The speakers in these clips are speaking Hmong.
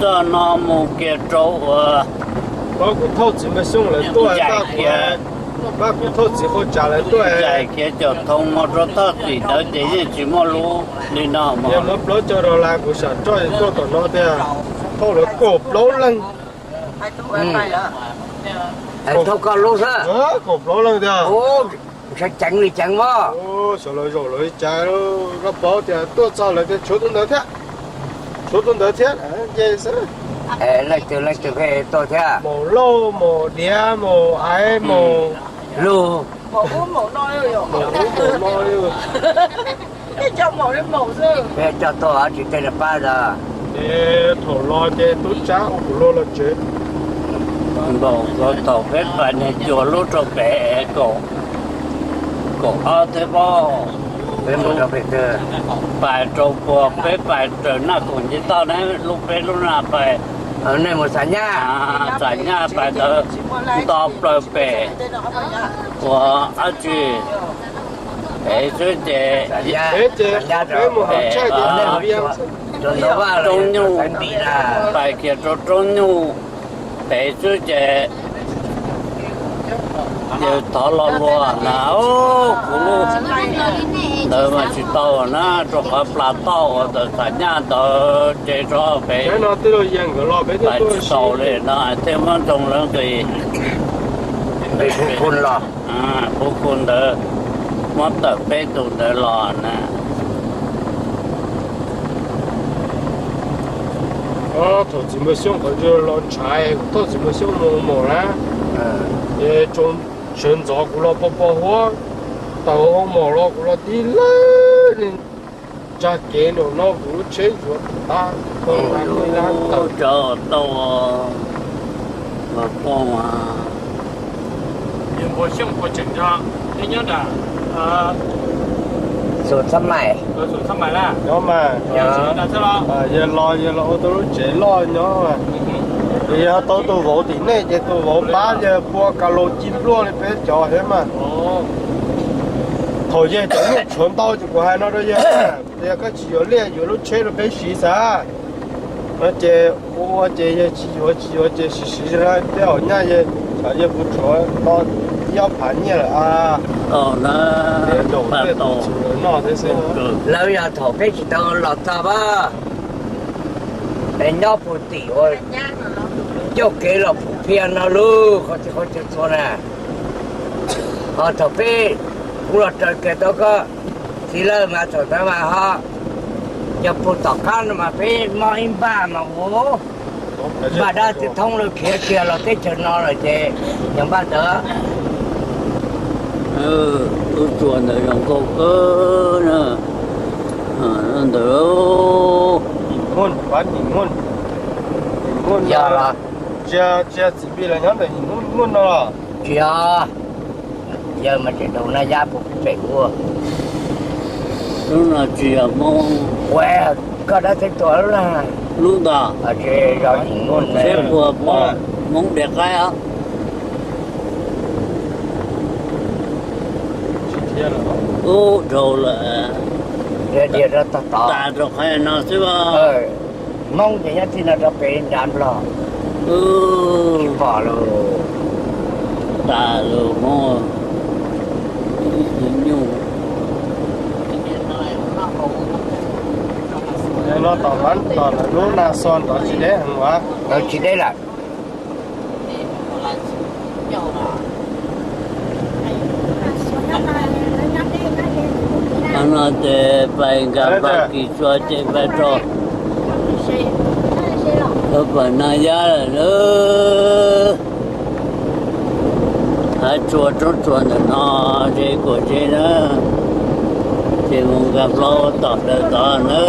Txoj no mus kiag rau uas, pab kuv thauj txiv Npawg Xyooj lawv tuaj, pab kuv thauj txiv Qau Tsav lawv tuaj, txais kiag cov thoob mus rau txoj tim ntawd ces yeej tsis muaj lub li no mas. Yog muab plaub caug dollar kuv sam roj tuaj tom no tiag, thauj lawv kaum plaub leeg. Thauj koj lub xwb. Kaum plaub leeg tiag. Ntshai ceev li ceev as. Xyov lawv zaum lawv li cas, koj paub tias tuaj txog lawv tias tshuav tus ntawd thiab, tshuav tus ntawd thiab, nce xwb. Leej twg leej twg pheej tuaj thiab? Maum Lauj, maum Diav, maum Aiv, maum Lug. Maum ub maum no li. Peb coj tuaj tsis tej pab ntag. Ces thaum los ces tub Tsab ua kuv luag los tsev. Npaum ko thaum peb pais niag cuag lub rau pem kaum ob thiab pob. Peb mus rau pem twg? Pais rau puag peb pais raws Naj Koom Nce Toj na, lub peb lub na pais. Nej mus Xam Nyaj. Xam Nyaj pais ntawd nto plaws pem uas dab tsi, pem xwb ces Roob Nyuj, pais kiag rau Roob Nyuj pem xwb ces yawg thov lo lua na, kuv lub ntawd mas tsis tau na, rau qhov plas toj uas ntawm Xam Nyaj ntawd ces rov pem pais tsis tau li no thiaj muab ntxoog lawv nqis. Pub khu ntawd, muab tawm peb tus ntawd los na. Thaum txiv Npawg Xyooj qhov ncauj los ntshai, thaum txiv Npawg Xyooj mus mus na, ces sawv ntxov kuv los pos pos huab, tawm hauv mom los kuv los tib lawj li. Tsa kev nraum no kuv lub tsheb yuav tag, tau mas. Xum Txhab Maim. Nyob mas, yawg los yawg los ua tau lub tsev loj nyob mas. Yawg tau tus vauv tim nej ces tus vauv pab yawg pua ka laus ci npluaj li peb cov thiab mas. Thaum yawg cov nyiaj tshuav ntau ces kuv hais no rau yawg, yog koj tsis yuav liaj yuav lub tsheb rau peb siv xav no ces ua ces yawg tsis yuav tsis yuav ces siv siv tej hom nyaj yawg, xyov yawg puas tshuav tau ib ob phav nyiaj lawm a. Lawv yog thaum peb tsis tau los txog pab, es nyob puag tim uas ncauj kev los Phum Phiaj no lauj, qhov txhia qhov chaw txhua na. Ho thaum peb kuv los raws kiag tau koj txiv lawm mas thaum ntawd mas ho yog puag tom qab no mas peb mob ib npaj mas ua npaj dab tsi thoob lawv khiav kiag los teb chaws no lawm ces yog npaj ntawd. Tub tsuas ntawd zoo nkauj kawg na. Ntawd, yog los tsis yog txiv Npis los nyob ntawm Yim Nuj no los? Tsis yog, yawg mas tseem daug naj yab puag pem ub. Lub no tsis yog Hmoob. Ua, koj dab teb tua lub na. Lub ntag. Tsis yog Yim Nuj, teb puag Hmoob Diav Qaib os. Ub dhau lawm. Diav rau tog tod, tas rau qhov no xwb os. Hmoob ces nyob txij no rau pem nrad Nplog. Tsis pom lawm. Tas lawm Hmoob. Nyuj no tom, tom lub Naj Xo ntawd tsis deb heev as. Tsis deb lawm. Qhov no ces pais nkag Npam Kis Tsua ces pais rau Pam Naj Yab lawm na. Hav tsua roob tsua ntawm no, ces kuam tsev na, ces mus nkag plaub tom dawm tod na.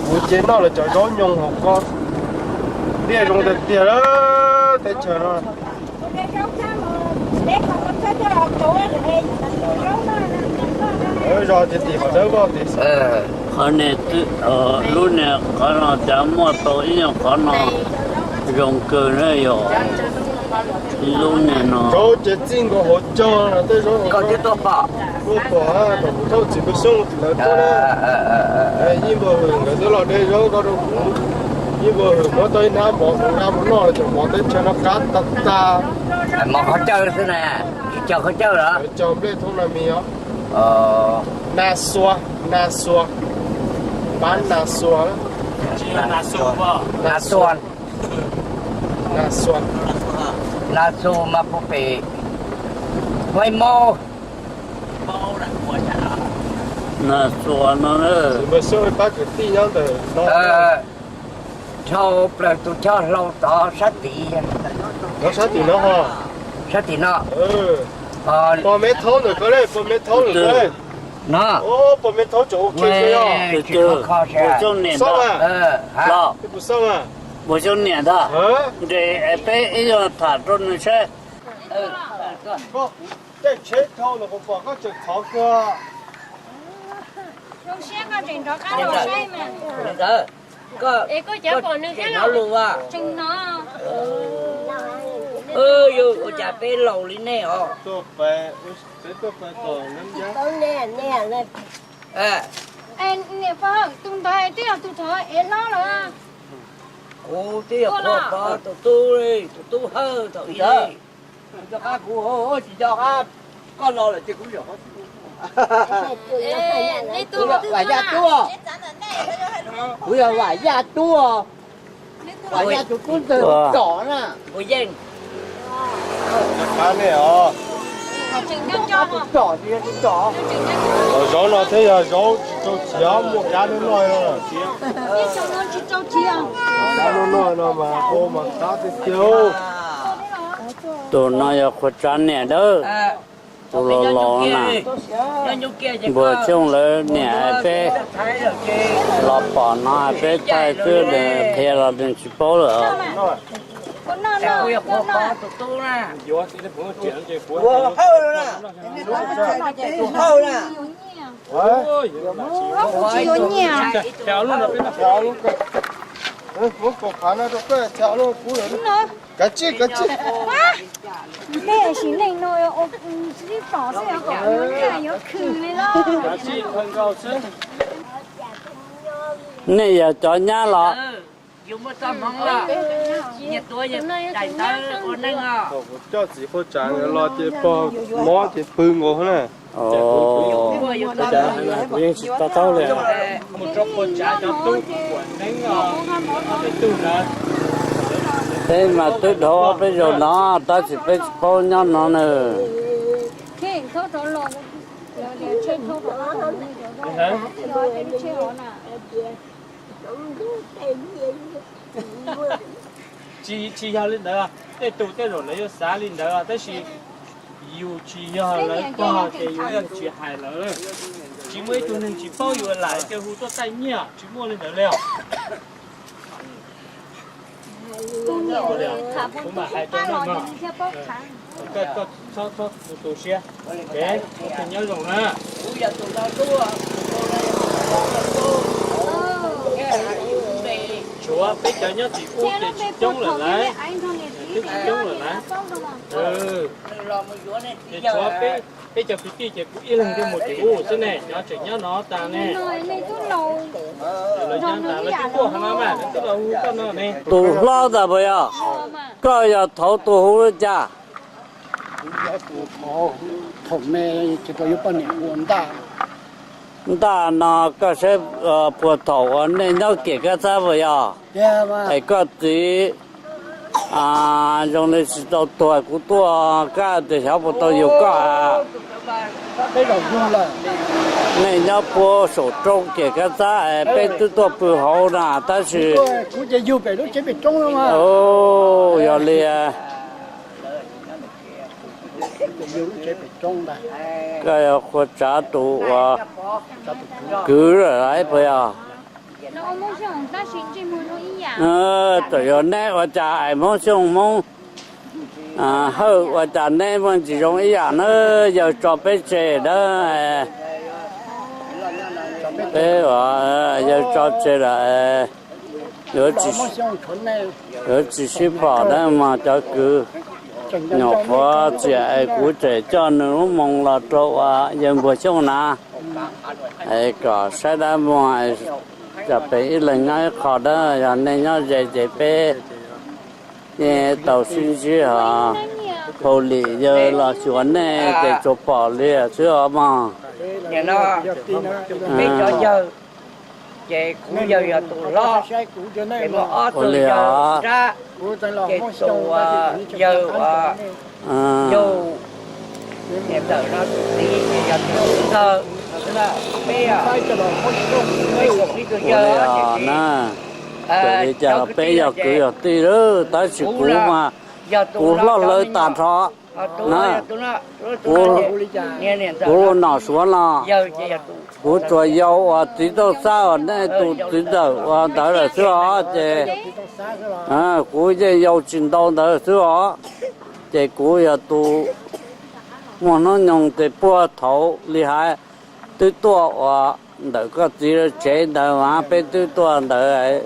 Kuv ces noj lawv cov zaub nyoos hauv ko, liaj zoo tiag tiag lawm teb chaws no. Lawv zos ces tim qhov dawb vog tim xwb. Lub niag qhov no cas muaj tau ib nyuag qhov no zoo kawg na yog lub niag no. Ces txij nkaus hauv caug no tej zaub tuaj pom, tuaj pom thaum kuv thauj txiv npawg Xyooj lawv tuaj na. Yeej Npawg Hwm nkawd twb los de zaub ko rau kuv. Yeej Npawg Hwm muab tau ib hnab mov kuv nqa mus noj los cov mov teb chaws no qab tag tag. Mov qhov cawj xwb na, tsis cog qhov cawj los? Cog nplej thoob na mis os. Nas Xua, Nas Xua, pab Nas Xua, Nas Xua, Nas Xua, Nas Xua mas puas pem Huaib Mob. Nas Xua no, pab kwv tij nyob ntawm no. Dhau plaws tus choj hlau tod sab tid. Sab tim no, sab tim no. Pog me thaub ntawm ko, pog me thaub ntawm ko. No, pog me thaub tseem ok kho. Xyoo niam ntag. Los, Xyoo niam ntag. Nres peb ib nyuag tham rau nws saib. Caij tsheb dhau los puas pom koj tseem qhov kawg. Zoo siab koj tseem rov qab los saib mas. Es koj cov pom nws thiab los? Tseem no. Yog ua cas peb laus li nej os? Niam pog, tus ntawd twb yog tus thov ev hlob lawm. Kuv twb yog pog, tus tub, tus tub Hawj thaum ub. Tsis nco qab kuv, tsis nco qab koj los lawm ces kuv yog Vam Yaj tub. Kuv yog Vam Yaj tub. Vam Yaj tus tub ntawd tsom na. Tus tsom, tus tsom. Zaub no thiab yog zaub tsis rau txiav, muaj kab noj noj. Kab noj noj no mas ua mas qab tiag tiag. Tus no yog qhua tsav niam dawb. Tus los laus na, npawg Xyooj lawv niam peb los pom no peb thaij xwb, nws qhia los nws tsis paub lawm. Kav tsij, kav tsij. Peb sim neej no ib pom xwb yuav khwm li los. Nej yog cov nyab los? Yus muaj txoj hmoov los, nyias tuav nyias daim ntawv ua neej os. Kuv coj txiv Qhua Tsav nkawd los ces pog mob ces pw nkaus na. Kuv yeej tsis to taub li. Mus rau Qhua Tsav cov tub kuam neeb os, tej tug ntawd. Peb mas twb dhau peb zaug no, tab sis peb tsis paub nyob no na. Tsis, tsis yog li ntawd, tej tus tej zaum lawv yuav xav li ntawd tab sis yus tsis yog lawv pog ces yus yeej tsis hais lawv. Tsis muaj ib tug neeg tsis paub yus lam ces hu tuaj taij nyiaj, tsis muaj li ntawd li os. Kuv mam hais rau nej mog, koj txhob tu siab, ces nyob zoo na. Tshuav peb cov nyob tim ub ces tsis coob lawm lauj, twb tsis coob lawm lauj. Ces tshuav peb cov kwv tij ces kuv ib leeg thiaj mus tim ub xwb ne, cov tseem nyob no tas ne. Lawv nyob tas lawv twb tuaj hauv no mas lawv twb los hu koj no ne. Tus hlob ntag puas yog? Koj yog thaum tus hu li cas? Ntaj no koj saib puag thaum uas nej nyob Kiam Kab Txab puas yog? Es koj txiv zoo li tsis tau tuag kuv tuaj kab tias xyov puas tau yug koj. Nej nyob puag saum roob Kiam Kab Txab es peb twb tuaj pw hauv na tab sis yog li koj yog Qhua Tsav tus uas kwv lawm puas yog? Txawm yog neb ua cas es Hmoob Xyooj Hmoob Hawj ua cas neb muaj ntsis zoo ib yam na, yawg tso peb tseg dawb. Peb uas yawg tso tseg lawm, yuav tsis sib phom na mas cov kwv nyuam qhuav txiam es kuv tseem coj nws lub moo los rau uas yawg Npuag Xyooj na, es kom saib dab muag, tsam pem ib leeg nyob ib qho dab, yog nej nyob ze ces peb yeej tau sib ntsib hos. Hauj lwm yawg los xyuas nej ces tsuas pom li xwb os mog. Peb cov yawg, ces kuv yawg yog tus hlob, ces muaj ob tug yawg nrab, ces tus yawg yug, niam ntawm no tus txiv ces yog tus ntxawg. Peb, peb yog ib tug yawg, ces li cas los peb yog kwv yog tij lawm, tab sis kuv mas kuv hlob hlawv tag nrho na. Kuv, kuv nom Suav no, kuv tsuas yau uas txiv Txooj Xab uas nej tus txiv ntxawm uas ntawd lawm xwb os, ces kuv yeej yau tsis ntau ntawd xwb os. Ces kuv yog tus muaj hnub nyoog tes puag thaud li hais, twb tuaj uas ntawm koj txiv tsev ntawd mas peb twb tuaj ntawd.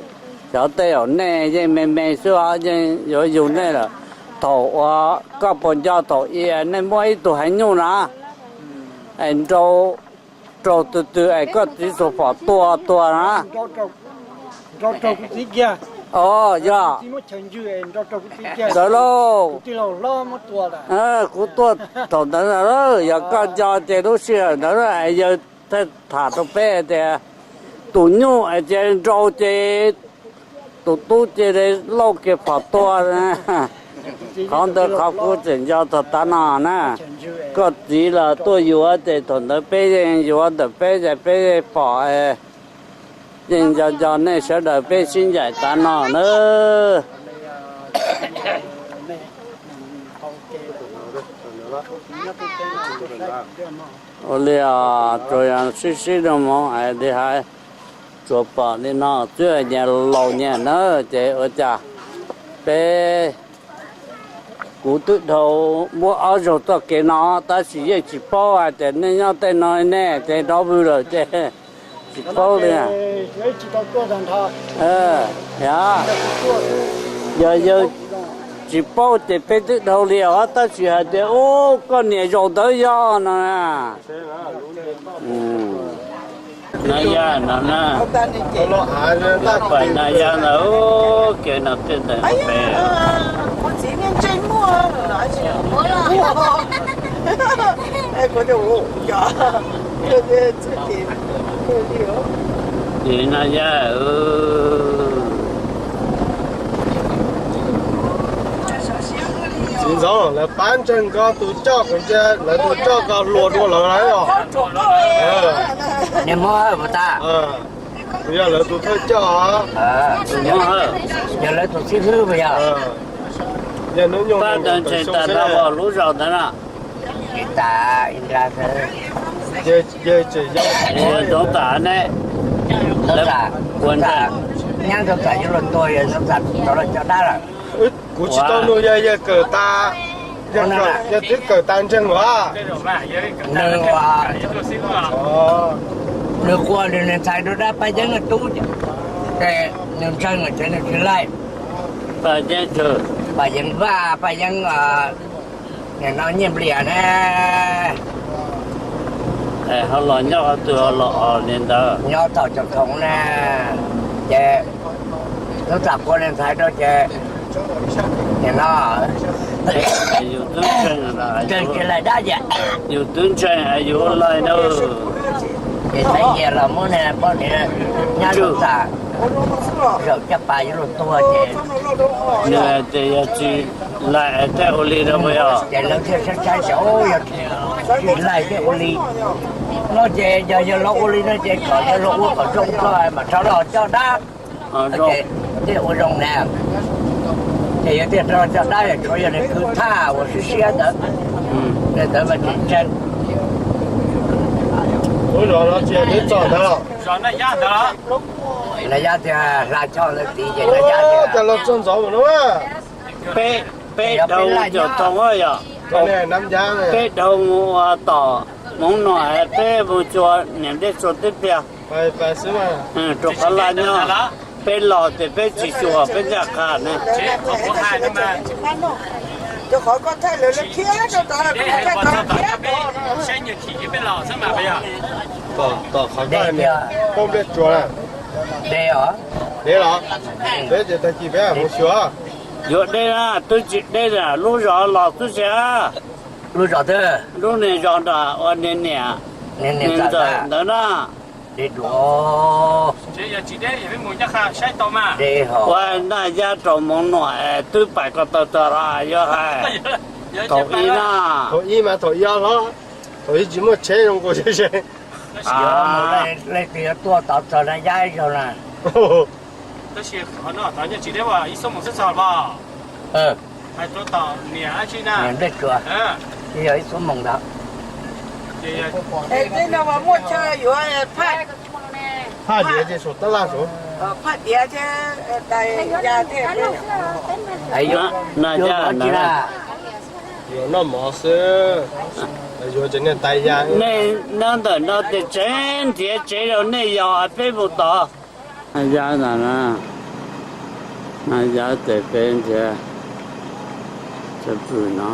Xyov tej zaum nej yeej me me xwb os, yeej yuav yug nej lawm. Thaum uas koj puas nco thaum i nej muaj ib tug heev nyuj na, es nrau raug twg twg es koj txiv xuas phom tua tuag na. O, yog ntawd lauj. Kuv tuaj thaum ntawd, yog koj nco ces lub sij hawm ntawd es yawg thiaj tham rau peb tias tus nyuj es cia nrau ces tus tub cia li lauj kiag phom tua. Qhov ntawd qhov kuv tseem nco txog tav no na. Koj txiv los tuaj yuav ces thaum ntawd peb yeej yuav ntawm peb ces peb yeej pom, yeej nco nco nej sawv daws peb sib ncaim tav no na. Ua li os, tsuas yog sib sib nug moo es li hais, tsuas pom li no xwb, nyias laus nyias na, ces ua cas peb, kuv twb dhau muab ob zaug txoj kev no tab sis yeej tsis paub hais tias nej nyob tej no ne ces nov vwg lawm ces tsis paub li. Yog yawg tsis paub ces peb twb dhau li os, tab sis hais tias ub koj niam zaus ntawd yog no na. Na yaj no na, pais na yaj ntawd, kev no tej ntawd pem. Ces na yaj, txiv ntxawm lawv pab ntseeg koj tus coj kuv cia, lawv tus coj koj hluas dua lawv lawm os. Niag Hmoob puas tas? Kuv yog lawv tus thawj coj. Yog lawv tus xib hwb puas yog? Pab ntawd ntshe tas nrho lub zos ntawd na. Tsis tas, ib nrab xwb. Yawg Ntxoov Tam ne? Ntxoov Tam, ua ntawd, nyab Ntxoov Tam yuav luag tuag, yawg Ntxoov Tam rov los coj dab lawm. Kuv tsis tau nug yawg, yawg kawm tas, yawg twb kawm tas ntseeg los? Nws, nws ua nws ntxhais rau dab Paj Yeeb tub, ces nws ntseeg ces nws tsis laij. Paj Yeeb, Paj Yeeb Vaj, Paj Yeeb, nim no Nyiaj Nplias ne. Ho los nyob qhov twg ho los os li ntawd? Nyob thaum Tsoom Thoov na, ces Ntxoov Tam ua nws ntxhais rau ces nim no yus twb ntseeg, ntseeg tsis laij dab yam, yus twb ntseeg yus ua laij na. Ces Txhais Yias los muab niag poj niam nyab Ntxoov Tam zaum caj pas yuav luag tuag ces nws hais tias yog tsis laij thiaj ua li no puas yog? Ces lawv thiaj saib saib tias yog tsis laij thiaj ua li no ces yog yog los ua li no ces kom yog los ua kom zoo tso mam rov los coj dab. Thiaj ua zoo na. Ces yog thiaj rov los coj dab, tshuav yog niag kwv Thaj uas siab siab ntawd, niag ntawd mas tsis ntseeg. Lub zos no tsis yog Txoov Txos ntawd los? Nag Yab thiaj hla choj ntawd tid ces Nag Yab tias, peb, peb dhau mus Tsoom Thoov yog, peb dhau mus ua tom Hmoob no, peb mus txua niam Dej Tsua teb pliag. Rau qhov laj nyob, peb los ces peb tsis xyuas peb ncaj qha ne. Tom qhov koj pliaj tsuas na. Dev os. Dev los? Peb ces tag kis peb mus xyuas. Yuav deb na, twb tsis deb na, lub zos los twb tsis. Lub zos twg? Lub niag zos nram ua niag niam, niam ntxawm ntawd na. Ua Naj Yab rau Moos Nuam es twb pais ko taw tag los yog hais. Thaum ib na. Thaum ib mas thaum ib hlob, thaum ib tsis muaj tsheb zoo nkaus seb. Leej twg yuav tuaj tod txog Naj Yab zaug na. Tab sis qhov no tod nyob tsis deb, ib xuab moos xwb txog los. Hais rau tom niam dab tsi na. Niam Nplej Tsuas. Yog ib xuab moos ntawd. Tej no mas muaj chaw yuav phaj, phaj diav ces saum tab laj saud. Phaj diav ces tais ya thiab. Naj Yab na. Yuav noj mov xwb. Yuav ces niag tais ya. Nej nyob ntawm no ces tsev nrhiav tsev rau nej yog peb mus tod. Naj Yab ntag na, Naj Yab ces peb nrhiav tsawg pwg no.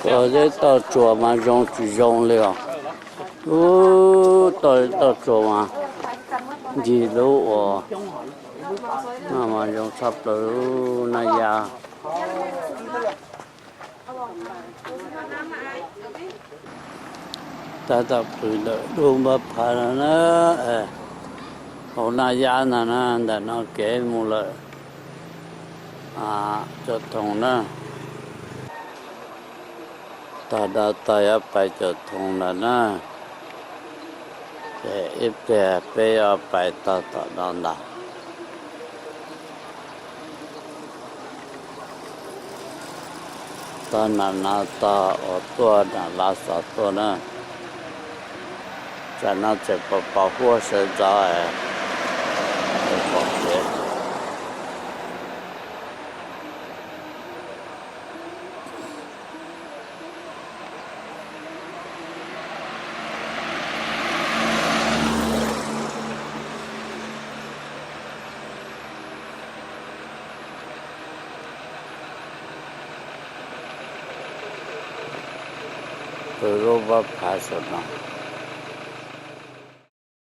Ua zeb toj tsuas mas zoo tsis zoo li os. Ub, toj toj tsuas mas ncig lub uas no mas zoo tshaj plaws lub Naj Yab. Tab tom pw ntawm dub npab phav no na, hauv Naj Yab ntag na, ntawm no kev mus lawm Cov Thoom na. Tog da tog yuav pais Cov Thoom ntag na, ces ib pliag peb yuav pais tog tom no ntag. Tog nram no tog uas tuaj nram Lav Xov tuaj na. Tsam no tseem pos pos huab sawv ntxov es pom kev. Pw lub npab phav saum no.